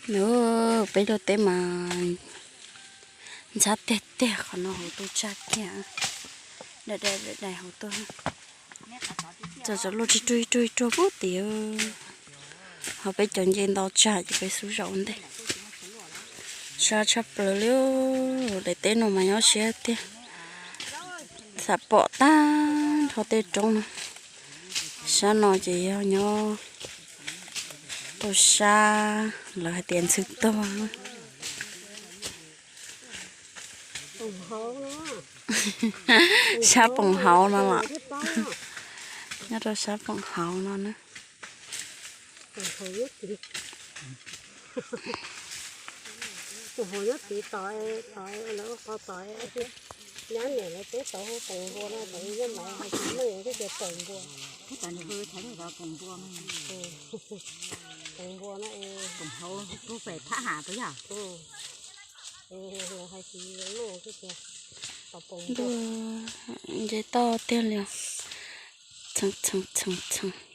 Nws, peb luaj teb mas ntxhab tiag tiag, qhov no hauv tuaj tsag kiag, daim daim daim daim hauv tuaj. Txawm tsaus luaj tsis ruag ib ruag ib ruag puag tim, ho peb cov nce nto tsag ces peb xub zaum ua ntej. Sab tshaj plaws li, daim teb no mas nyob siab tiag. Xam pom tag nrho tej roob no. Sab no ces yog nyob rau sab lawv hais tias ntxhw tuag. Sab Poom Hauv no los, nyob rau sab Poom Hauv no na. Poom Hauv nyob tid, tom, tom lawv ua qhov tom, nyab niam lawv teb tau hu Poom Npua no, tom nyob Maiv hais tias meej thiab tias Poom Npua. Poom Npua no, Poom Hauv pub pem Thab Ham puas yog? Lawv hais tias meej thiab tias tom Poom Npua. Nce toj tiag li, txheem txheem txheem txheem.